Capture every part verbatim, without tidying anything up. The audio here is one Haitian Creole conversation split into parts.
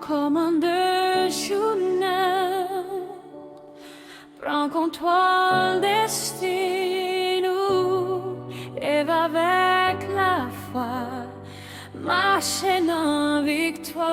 Kòmande jounen, pran kontwòl desten nou, leve avèk lafwa, mache nan viktwa.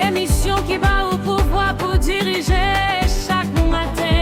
Emisyon ki ba ou pouvwa pou dirije chak maten.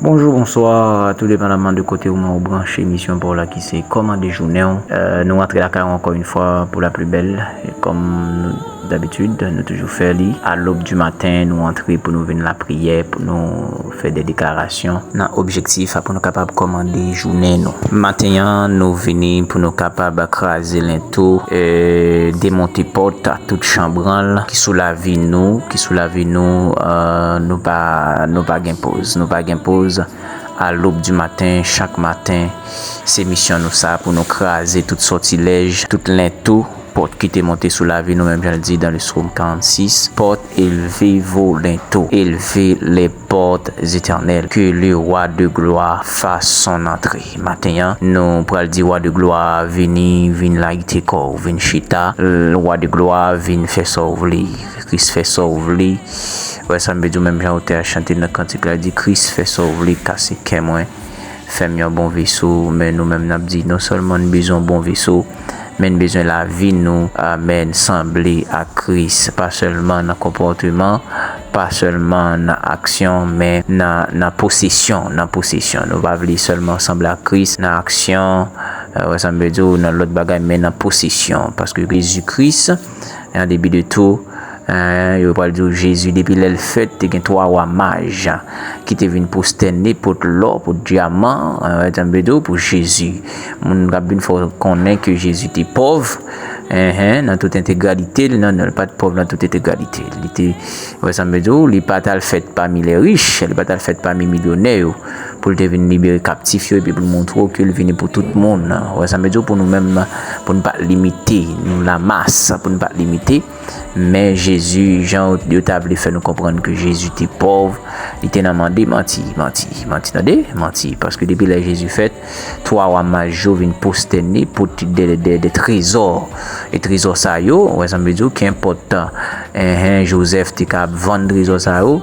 Bonjou, bonswa, tou depandaman de kote ou menm ou branche emisyon pa w la ki se Kòmande Jounen w. Euh, nou rantre lakay ou ankò yon fwa pou la pli bèl, kòm nou dabitid, nou toujou fè li. A lòb di maten, nou antre pou nou vin lapriyè, pou nou fè de deklarasyon nan objektif a pou nou kapab kòmande jounen nou. Maten an, nou vini pou nou kapab kraze lento, e, demonte pòt a tout chanbranl ki sou lavi nou, ki sou lavi nou, e, nou pa, nou pa gen poz, nou pa gen poz. A lòb di maten, chak maten, se misyon nou sa pou nou kraze tout sòtilèj, tout lento, pòt ki te monte sou lavi nou, menm jan l di dans le psaume quarante-six, porte, élevez vos linteaux, élevez les portes éternelles, que le roi de gloire fasse son entrée. Maten an, nou pral di roi de gloire vini, vin layite kò w, vin chita, roi de gloire vin fè sa w vle, Kris fè sa w vle. Wè sa m vle di w, menm jan otè a chante nan kantik la, di Kris fè sa w vle, kase kè mwen. Fè m yon bon veso, men nou menm n ap di non sèlman n bezwen yon bon veso, men n bezwen lavi nou, amèn, sanble ak Kris, pa sèlman nan konpòteman, pa sèlman nan aksyon, men nan, nan posesyon, nan posesyon. Nou pa vle sèlman sanble ak Kris nan aksyon, e, wè sa m vle di w, nan lòt bagay, men nan posesyon, paske Jezi Kris, en début de tout, en, yo pral di w Jezi, depi lè l fèt, te gen twa wa maj ki te vin pwostène, pot lò, pot dyaman, en, wè sa m vle di w, pou Jezi. Moun k ap vin fè w konnen ke Jezi te pòv, en, en, nan tout entegralite l, non, non, li pa t pòv nan tout entegralite l. Li te, wè sa m vle di w, li pa t al fèt pami lè rich, li pa t al fèt pami milyonè yo, pou l te vin libere kaptif yo, epi pou l montre w ke l vini pou tout moun. Wè sa m vle di w, pou nou menm, pou n pa limite, nou lamas, pou n pa limite. Men Jezi, jan yo ta vle fè nou konprann ke Jezi te pòv, li te nan mande, manti, manti, manti, tande, manti. Paske depi lè Jezi fèt, twa wa maj yo vin pwostène, pote de, de, de trezò. E trezò sa yo, wè sa m vle di w, kenpòt, en, en, Jozèf te ka ap vann trezò sa yo,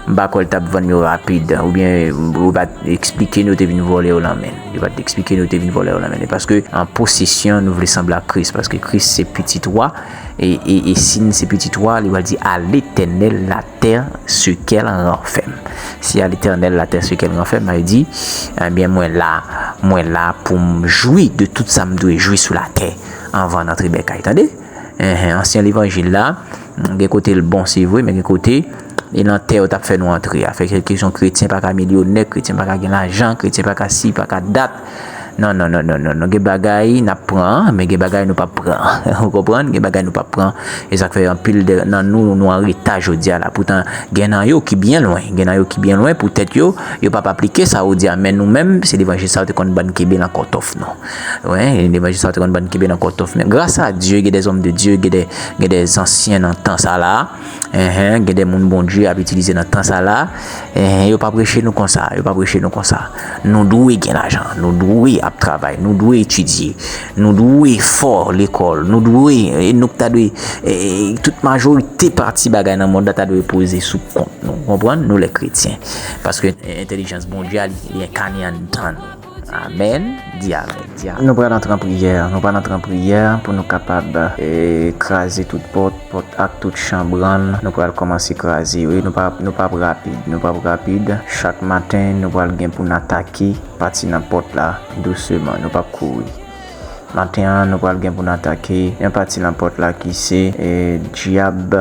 m pa kwè l t ap vann yo rapid, oubyen yo pa t eksplike nou yo te vin vòlè yo nan men l. Yo pa t eksplike nou yo te vin vòlè yo nan men l. E paske an posesyon, nou vle sanble ak Kris, paske Kris se pitit wa, e, e, e si n se pitit wa, li pral di, à l'Éternel la terre, ce qu'elle renferme. Si à l'Éternel la terre, ce qu'elle renferme, sa vle di, ebyen, mwen la, mwen la pou m jwi de tout sa m dwe jwi sou latè anvan n antre bèkay. Tande? Enhen, ansyen levanjil la, gen kote l bon, se vre, men gen kote, e nan tè yo t ap fè nou antre a. Fè kesyon kretyen pa ka milyonè, kretyen pa ka gen lajan, kretyen pa ka si, pa ka dat. Non, non, non, non, non, non. Gen bagay n ap pran, men gen bagay nou p ap pran. Ou konprann? Gen bagay nou p ap pran. E sa k fè anpil de, nan nou, nou an reta jodi a la. Poutan, gen nan yo ki byen lwen. Gen nan yo ki byen lwen, poutèt yo, yo p ap aplike sa ou di a. Men nou menm, se levanjil sa yo te konn ban kenbe nan kòtòf nou. Wi, levanjil sa yo te konn ban kenbe nan kòtòf. Men gras a Dye, gen de zòm de Dye, gen de, gen de zansyen nan tan sa la. Enhen, gen de moun Bondye ap itilize nan tan sa la. Enhen, yo pa preche nou konsa, yo pa preche nou konsa. Nou dwe gen lajan, nou dwe ap travay, nou dwe etidye, nou dwe fò lekòl, nou dwe, e nou ta dwe, e, e, tout majorite pati bagay nan mond la ta dwe poze sou kont nou. Konprann? Nou lè kretyen. Paske entèlijans Bondye a, li, li enkane anndan nou. Amèn. Di amèn. Di amèn. Nou pral antre an priyè. Nou pral antre an priyè pou nou kapab, e, kraze tout pòt, pòt ak tout chanbrann. Nou pral kòmanse kraze, wi. Nou pa, nou p ap rapid. Nou p ap rapid. Chak maten, nou pral gen pou n atake pati nan pòt la douseman. Nou p ap kouri. Maten an, nou pral gen pou n atake yon pati nan pòt la ki se, e, dyab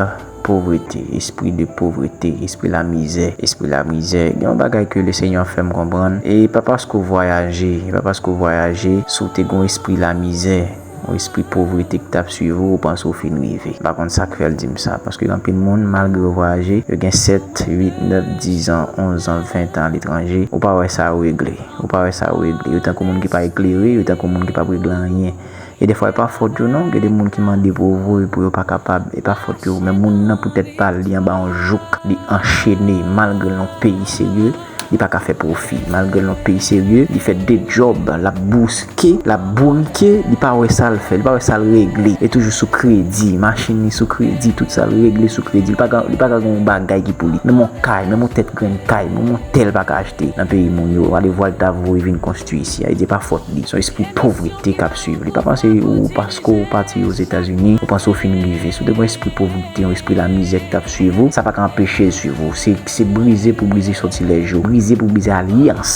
povrete, espri de povrete, espri lamizè, espri lamizè. Gen yon bagay ke Lesenyè fè m konprann, e pa paske w vwayaje, e pa paske w vwayaje, si w te gen yon espri lamizè, yon espri povrete ki t ap swiv ou, ou panse w fin rive. M pa konn sa k fè l di m sa, paske gen anpil moun, malgre yo vwayaje, yo gen sèt, uit, nèf, dis an, onz an, ven an aletranje, ou pa wè sa yo regle. Ou pa wè sa yo regle. Yo tankou moun ki pa eklere, yo tankou moun ki p ap regle anyen. E defwa, e pa fòt yo non. Gen de moun ki mande pou yo voye pou yo pa kapab. E pa fòt yo. Men moun nan poutèt pa l, li anba yon jouk. Li anchene malgre l nan yon peyi serye. Li pa ka fè pwofi. Malgre l nan yon peyi serye, li fè de djòb. L ap bouske, l ap bourike. Li pa wè sa l fè. Li pa wè sa l regle. E toujou sou kredi. Machin li sou kredi. Tout sa l regle sou kredi. Li pa ka, li pa ka gen yon bagay ki pou li. Menm yon kay, menm yon tèt grenn kay, menm yon tèl pa ka achte nan peyi moun yo. Alevwa l ta voye vin konstwi isi a. Li di pa fòt li. Se yon espri povrete k ap swiv li. Pa panse ou paske ou pati Ozetazini, ou panse ou fin rive. Si w te gen yon espri povrete, yon espri lamizè ki t ap swiv ou, sa pa ka anpeche l swiv ou. Se, se brize pou brize sòtilèj yo, brize pou brize alyans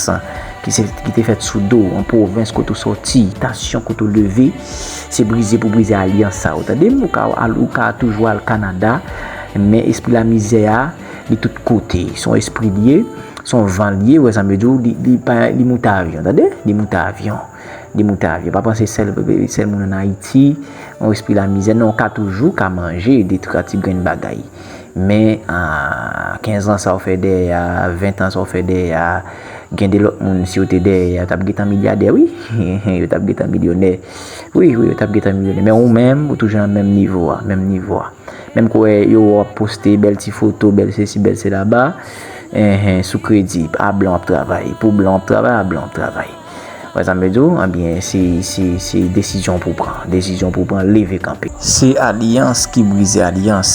ki se, ki te fèt sou do w, an pwovens kote w sòti, tasyon kote w leve, se brize pou brize alyans sa yo. Tande m, ou ka al, ou ka toujou al Kanada, men espri lamizè a, li tout kote. Se yon espri l ye, se yon van l ye, ou wè sa m vle di w, li, li pa, li moute avyon, tande? Li moute avyon. Li moute avyon. Pa panse sèl, sèl moun ann Ayiti, yon espri lamizè. Non, ou ka toujou ka manje de twa ti grenn bagay. Men, a kenz an sa w fè dèyè a, ven an sa w fè dèyè a, gen de lòt moun, si yo te dèyè a, yo t ap gentan milyadè, wi. Yo t ap gentan milyonè. Wi, wi, yo t ap gentan milyonè. Men ou menm, ou toujou nan menm nivo a, menm nivo a. Menm kwè yo wè w ap poste bèl ti foto, bèl sesi, bèl sela ba, enhen, sou kredi, a blan w ap travay. Pou blan w ap travay, a blan w ap travay. Wè sa m vle di w? Ebyen, se, se, se desizyon pou pran. Desizyon pou pran, leve kanpe. Se alyans ki brize alyans.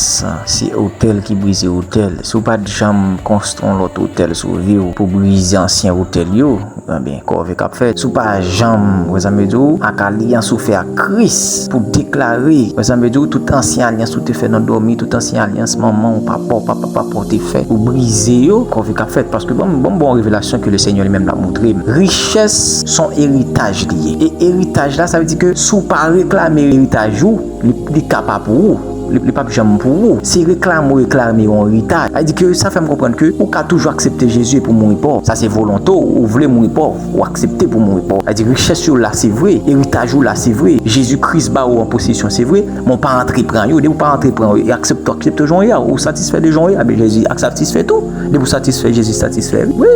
Se otèl ki brize otèl. Si w pa t janm konstwi yon lòt otèl sou vi w pou brize ansyen otèl yo, ebyen, kòve k ap fèt. Si w pa janm, wè sa m vle di w, ak alyans ou fè ak Kris pou deklare, wè sa m vle di w, tout ansyen alyans ou te fè nan dòmi, tout ansyen alyans manman w, papa w, papa, papa w te fè, ou brize yo, kòve k ap fèt. Paske ban m, ban m ba w yon revelasyon ke Lesenyè li menm l ap montre m. Richès se yon eritaj li ye. E eritaj la, sa vle di ke si w pa reklame eritaj ou, li, li ka pa pou ou. Li, li p ap janm pou ou. Se reklame w reklame yon eritaj. Sa vle di ke sa fè m konprann ke ou ka toujou aksepte Jezi epi w mouri pòv. Sa se volonte w. Ou vle mouri pòv, ou aksepte pou w mouri pòv. Sa vle di richès yo la, se vre. Eritaj ou la, se vre. Jezi Kris ba ou an posesyon, se vre. Men w pa antre pran yo. Depi w pa antre pran yo, e aksepte, aksepte jan w ye a. Ou satisfè de jan w ye a, men Jezi ak satisfè tou. Depi w satisfè, Jezi satisfè. Wi.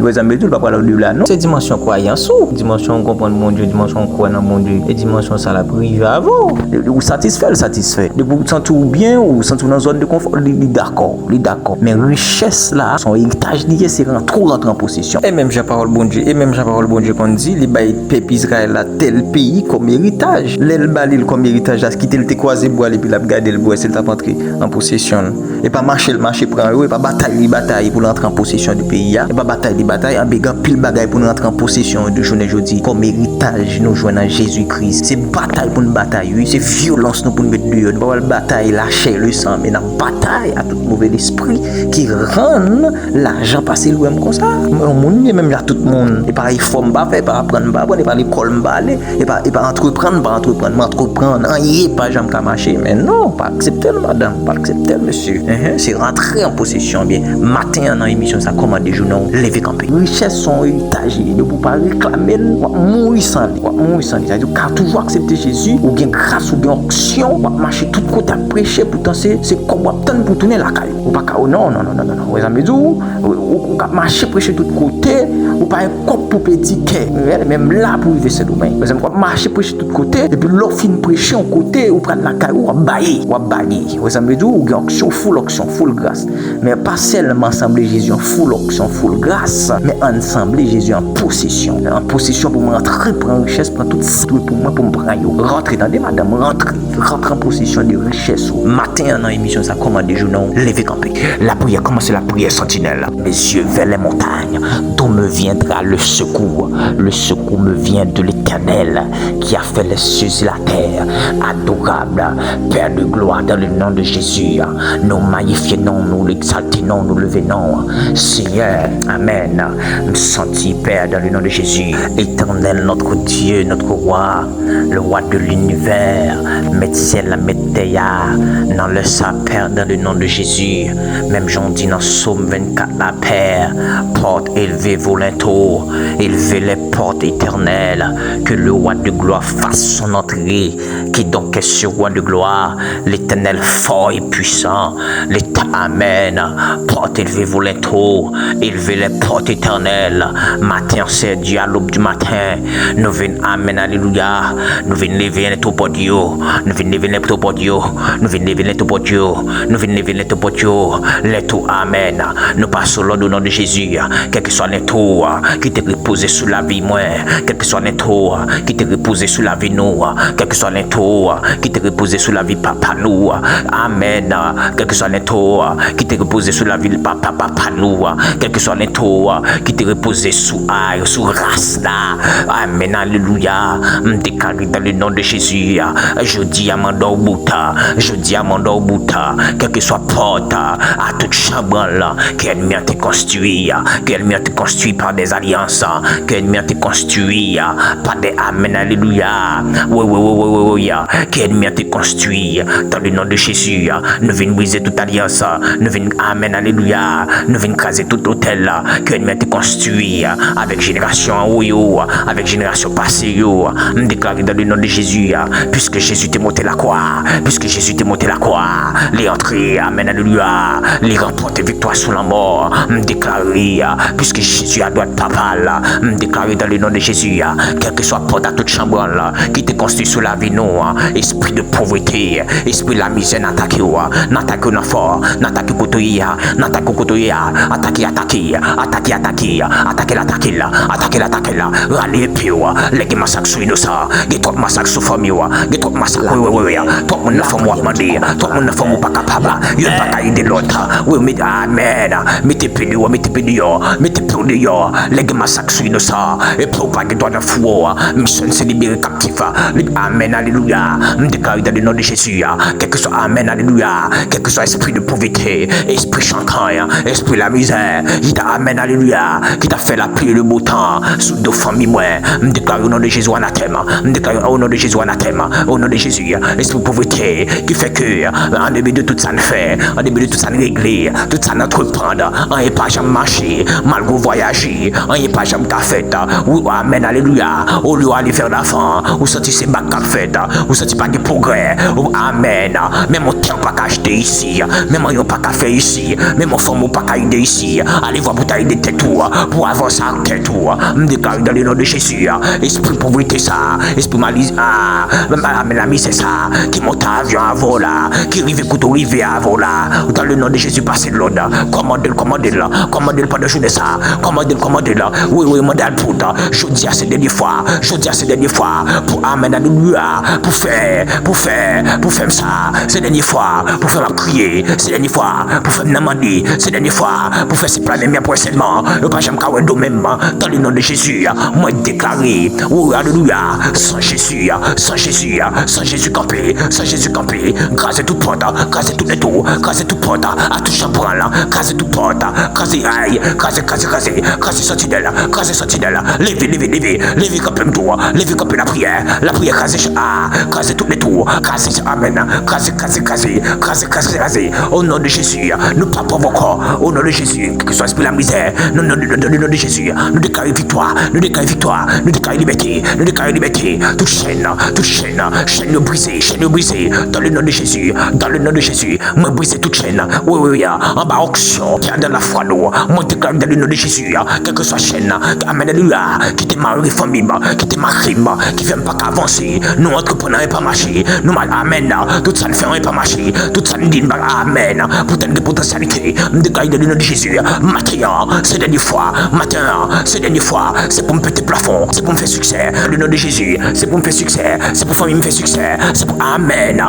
Wè sa m vle di w, l pa pral odela non. Se dimansyon kwayans ou, dimansyon w konprann Bondye, dimansyon w kwè nan Bondye, e dimansyon sa l ap rive avè w. Ou satisfè, l satisfè. Depi w santi w byen, ou santi w nan zòn de konfò, li, li dakò, li dakò. Men richès la, se yon eritaj li ye, se rantre w rantre an posesyon. E menm jan pawòl Bondye, e menm jan pawòl Bondye konn di, li bay pèp Izrayèl la tèl peyi kòm eritaj. Lè l ba li l kòm eritaj la, kite l te kwaze bra l epi l ap gade l pou wè si l t ap antre an posesyon l. E pa mache l mache pran yo, e pa batay li batay pou l antre an posesyon de peyi a, e pa batay li batay, anben gen anpil bagay pou n rantre an posesyon yo de jounen jodi, kòm eritaj nou jwenn an Jezi Kris. Se batay pou n batay, wi, se vyolans nou pou n met deyò. Nou pa pral batay lachè e lesan, men n ap batay a tout move lespri ki rann lajan pase l wè m konsa. Yon moun m ye menm jan ak tout moun. E pa efò m pa fè, e pa aprann m pa aprann, e pa lekòl m pa ale, e pa, e pa antreprann m pa antreprann, m antreprann, anyen pa janm ka mache. Men non, pa aksepte l, madanm, pa aksepte l, mesye. Enhen, se rantre an posesyon, byen. Maten an nan emisyon sa, kòmande jounen w, leve kanpe. Richès se yon eritaj li ye, depi w pa reklame l, w ap mouri san li, w ap mouri san li. Sa vle di w ka toujou aksepte Jezi, ou gen gras, ou gen onksyon, w ap mache tout kote ap preche, poutan se, se kòb w ap tann pou w tounen lakay ou. Ou pa ka, non, non, non, non, non, non. Wè sa m vle di w? Ou, ou, ou k ap mache preche tout kote, ou pa gen kòb pou pedi kè. Menm la pou rive Sendomeng. Mezanmi, w ap mache preche tout kote, epi lè w fin preche yon kote, ou pral lakay ou, w ap baye, w ap baye. Wè sa m vle di w? Ou gen onksyon, full onksyon, full gras. Men pa sèlman sanble Jezi an full onksyon, full gras, men ann sanble Jezi an posesyon. An posesyon pou mwen antre pran richès, pran tout sa dwe pou mwen pou m pran yo. Rantre, tande madanm, rantre. Rantre an posesyon de richès ou. Maten an nan emisyon sa, kòmande jounen w, leve kanpe. Lapriyè, kòmanse lapriyè santinèl. Mes yeux vers les montagnes, d'où me vient viendra le secours. Le secours me vient de l'Éternel qui a fait les cieux et la terre. Adorable, Père de gloire, dans le nom de Jésus, nou mayifye non, nou egzalte non, nou leve non. Seigneur, amen. M santi, Père, dans le nom de Jésus. Éternel, notre Dieu, notre roi, le roi de l'univers, mèt syèl la, mèt tè a, nan lè sa, Père, dans le nom de Jésus. Menm jan w di nan Sòm vennkat la, Père, porte élevée vos linteaux, élevez les portes éternelles, que le roi de gloire fasse son entrée. Qui donc est ce roi de gloire? L'Éternel fort et puissant, l'Éternel, amen. Porte élevée vos linteaux, élevez les portes éternelles. Matin, c'est Dieu à l'aube du matin. Nou vin, amen, alelouya. Nou vin leve linteau pòt yo. Nou vin leve linteau pòt yo. Nou vin leve linteau pòt yo. Nou vin leve linteau pòt yo. Linteau, amen. Nou pase lòd o non de Jezi. Kèlkeswa linteau ki te repoze sou lavi mwen, kèlkeswa linteau ki te repoze sou lavi nou, kèlkeswa linteau ki te repoze sou lavi papa nou, amen. Kèlkeswa linteau ki te repoze sou lavi papa papa nou, kèlkeswa linteau ki te repoze sou ay, sou ras la, amen, alelouya. M deklare dans le nom de Jésus, jodi a m anndan w bout, jodi a m anndan w bout, kèlkeswa pòt a tout chanbrann ke ènmi an te konstwi, ke ènmi an te konstwi pa dè alyans, ke ènmi an te konstwi pa dè, amen, alelouya, wi, wi, wi, wi, wi, wi, ke ènmi an te konstwi, dans le nom de Jésus, nou vin brize tout alyans, nou vin, amen, alelouya, nou vin kraze tout lotèl ke ènmi an te konstwi avèk jenerasyon anwo yo, avèk jenerasyon pase yo. M deklare dans le nom de Jésus, puisque Jésus te monte la croix, puisque Jésus te monte la croix, li antre, amen, alelouya, li ranpòte viktwa sou lanmò. M deklare, puisque Jésus a dwat papa l, m deklare dans le nom de Jésus, kèlkeswa pòt a tout chanbrann ki te konstwi sou lavi nou, espri de pauvreté, espri lamizè, n atake w, n atake w nan fò, n atake kote w ye a, n atake kote w ye a, atake, atake, atake, atake, atake l, atake l, atake l, atake l, rale epe w, lè gen masak sou inosan, gen twòp masak sou fanmi w, gen twòp masak, wi, wi, wi, wi, twòp moun nan fanmi w ap mande, twòp moun nan fanmi w pa kapab, youn pa ka ede lòt, wi, met, amen, mete epe deyò, mete epe deyò, mete epe w deyò, lè gen masak sou inosan, epe w pa gen dwa nan fou, misyon se libere kaptif, li, amen, alelouya, m deklare dans le nom de Jésus, kèlkeswa, amen, alelouya, kèlkeswa espri de povrete, espri chantay, espri lamizè, ki ta, amen, alelouya, ki ta fè lapli e le bo tan sou do fanmi mwen. M deklare o non de Jezi anatèm. M deklare o non de Jezi anatèm. O non de Jezi, espri povrete ki fè ke, an debi de tout sa n fè, an debi de tout sa n regle, tout sa n antreprann, anyen pa janm mache, malgre w vwayaje, anyen pa janm ka fèt. Wi, amèn, alelouya. Olye w ale vè lavan, ou santi se bak k ap fèt, ou santi pa gen pwogrè. Amèn. Menm yon tè w pa ka achte isi, menm anyen w pa ka fè isi, menm yon fanm ou pa ka ede isi. Ale vwa pou ta ede tèt ou, pou avanse ak tèt ou. M deklare dans le nom de Jésus, espri povrete sa, espri maliz, ah, menm amèn, lamizè sa, ki monte avyon avè w la, ki rive kote w rive avè w la. Dans le nom de Jésus, pase lòd. Kòmande l, kòmande l, kòmande l pandan jounen sa. Kòmande l, kòmande l. Wi, wi, mande al poud. Jodi a se dènye fwa. Jodi a se dènye fwa. Pou amèn, alelouya. Pou fè, pou fè, pou fè m sa. Se dènye fwa. Pou fè m ap kriye. Se dènye fwa. Pou fè m nan mande. Se dènye fwa. Pou fè se pla menm y ap wè sèlman. Yo pa janm ka wè do menm. Dans le nom de Jésus, mwen deklare. Wi, alelouya. San Jezi, san Jezi, san Jezi kanpe. San Jezi kanpe. Kraze tout pòt. Kraze tout letou. Kraze tout pòt. A tout chanbrann. Kraze tout pòt. Kraze, ay. Kraze, kraze, kraze. Kraze santinèl. Kraze santinèl. Leve, leve, leve. Leve kanpe m tou. Leve kanpe lapriyè. Lapriyè kraze, ah, kraze tout letou. Kraze, amèn. Kraze, kraze, kraze. Kraze, kraze, kraze. O non de Jezi, nou pa pòv ankò. O non de Jezi, kèlkeswa espri lamizè, nou, nou, nou, nou, non de Jezi, nou deklare viktwa, nou deklare viktwa, nou deklare libète, nou deklare libète. Tout chèn, tout chèn, chèn yo brize, chèn yo brize. Dans le nom de Jésus, dans le nom de Jésus, mwen brize tout chèn. Wi, wi, wi, anba onksyon ki anndan lafwa nou, mwen deklare dans le nom de Jésus, kèlkeswa chèn, amèn, alelouya, ki te mare fanmi m, ki te mare m, ki fè m pa ka avanse. Nou antreprann anyen pa mache. Nou mal, amèn. Tout sa n fè anyen pa mache. Tout sa n di n pa, amèn. Poutèt gen potansyalite. M deklare dans le nom de Jésus. Maten an, se dènye fwa. Maten an, se dènye fwa. Se pou m pete plafon. Se pou m fè siksè. Dans le nom de Jésus. Se pou m fè siksè. Se pou fanmi m fè siksè. Se pou, amèn.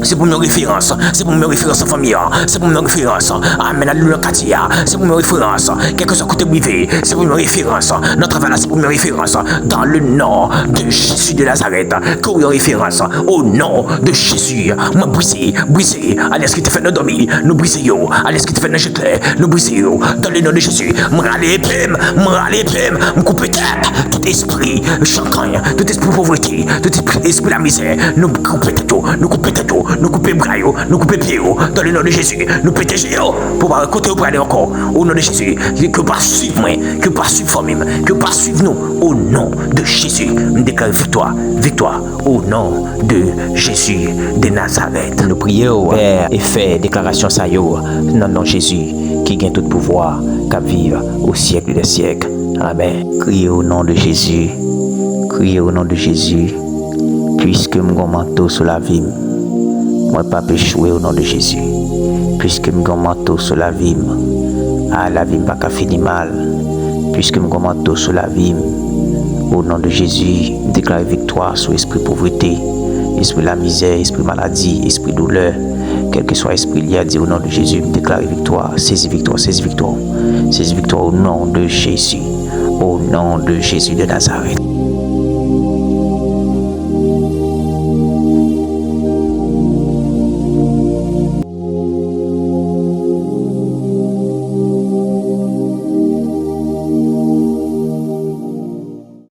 Se pou m yon referans. Se pou m yon referans an fanmi an. Se pou m yon referans. Amèn. Alelouya, katye a. Se pou m yon referans. Kèlkeswa kote m rive. Se pou yon referans nan travay la, se pou yon referans dans le nom de Jésus de Nazareth. Ke w yon referans au nom de Jésus. Mwen brize, brize, alès ki te fè nou dòmi, nou brize yo, alès ki te fè nou jete, nou brize yo. Dans le nom de Jésus, mwen rale epe m, mwen rale epe m, mwen koupe tèt tout espri chankany, tout espri povrete, tout espri, espri lamizè, nou koupe tèt yo, nou koupe tèt yo, nou koupe bra yo, nou koupe pye yo. Dans le nom de Jésus, nou pete je yo pou pa wè kote yo prale ankò. Au nom de Jésus, ke yo pa swiv mwen, ke yo pa swiv fanmi m, ke yo pa swiv nou. Au nom de Jésus, m deklare viktwa, viktwa. Au nom de Jésus de Nazareth. Nou priye w, Pè, e fè deklarasyon sa yo nan non Jezi ki gen tout pouvwa, k ap viv au siècle des siècles. Amen. Kriye au nom de Jésus. Kriye au nom de Jésus. Puiske m gon manto sou lavi m, mwen p ap echwe au nom de Jésus. Puiske m gon manto sou lavi m, a, lavi m pa ka fini mal. Puiske m gon manto sou lavi m, au nom de Jésus, m deklare viktwa sou espri povrete, espri lamizè, espri maladi, espri doulè. Kèlkeswa espri li a, di au nom de Jésus, m deklare viktwa, sezi viktwa, sezi viktwa. Sezi viktwa au nom de Jésus. Au nom de Jésus de Nazareth.